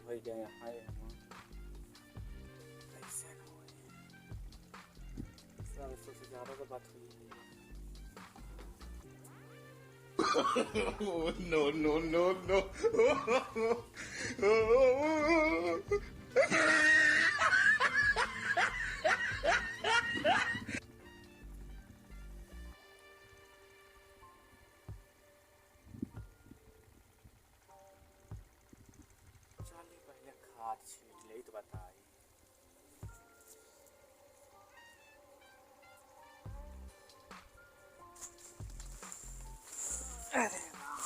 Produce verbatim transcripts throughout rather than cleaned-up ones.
हो गए, हाय हम। कैसे न होई? सब इससे ज्यादा तो बात हुई। Oh, no, no, no, no। चली, पहले खाद छीट लेई तो बताई। अरे वाह।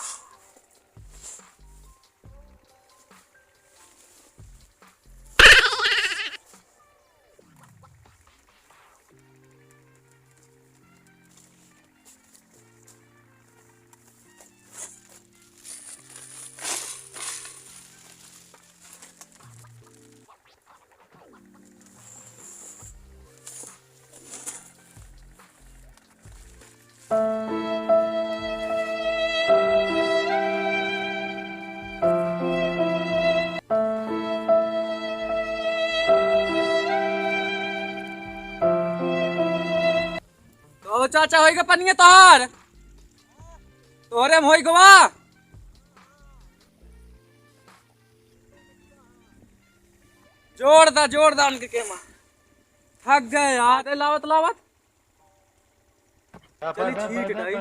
तो चाचा, होई गा पनिया तोहार? तोहरे में होई गवा। जोड़ दा, जोड़ दा उनके केमा। थक गए यार, अरे लावत, लावत। चली छीट डाई।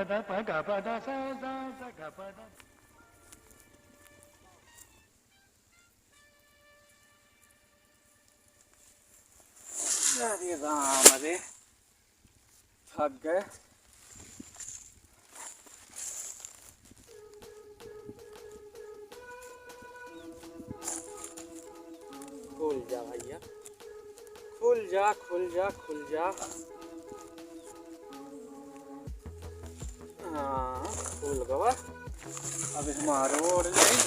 अरे राम रे, थक गए। खुल जा भैया, खुल जा, खुल जा, खुल जा। हाँ, खुल गवा। अब हमारो ओढ़ लेई।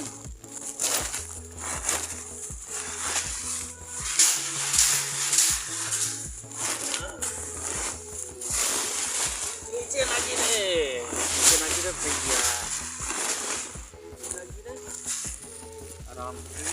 नीचे ना गिरे, नीचे ना गिरे भैया। नीचे ना गिरे। आराम से।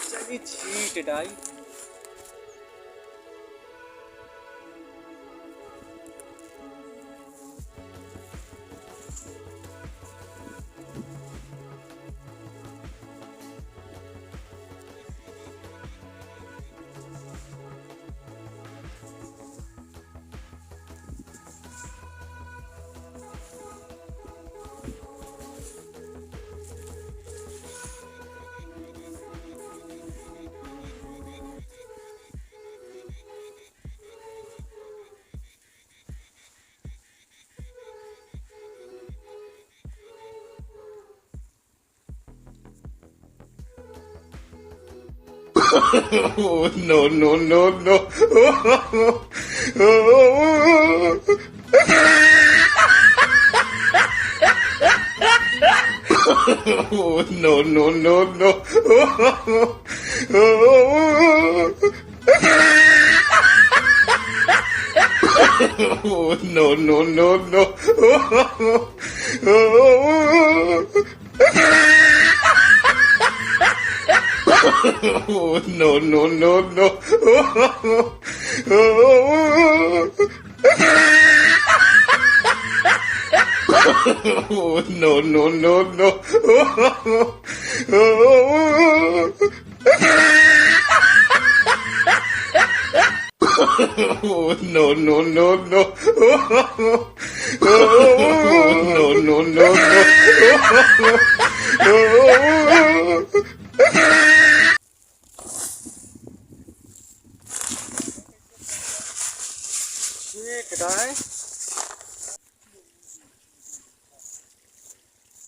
चली छीट डाई। Oh, no, no, no, no। Oh, no, no, no, no। Oh, no, no, no, no। Oh, no, no, no, no। Oh, no, no, no, no। Oh, no, no, no, no। Oh, no, no, no, no।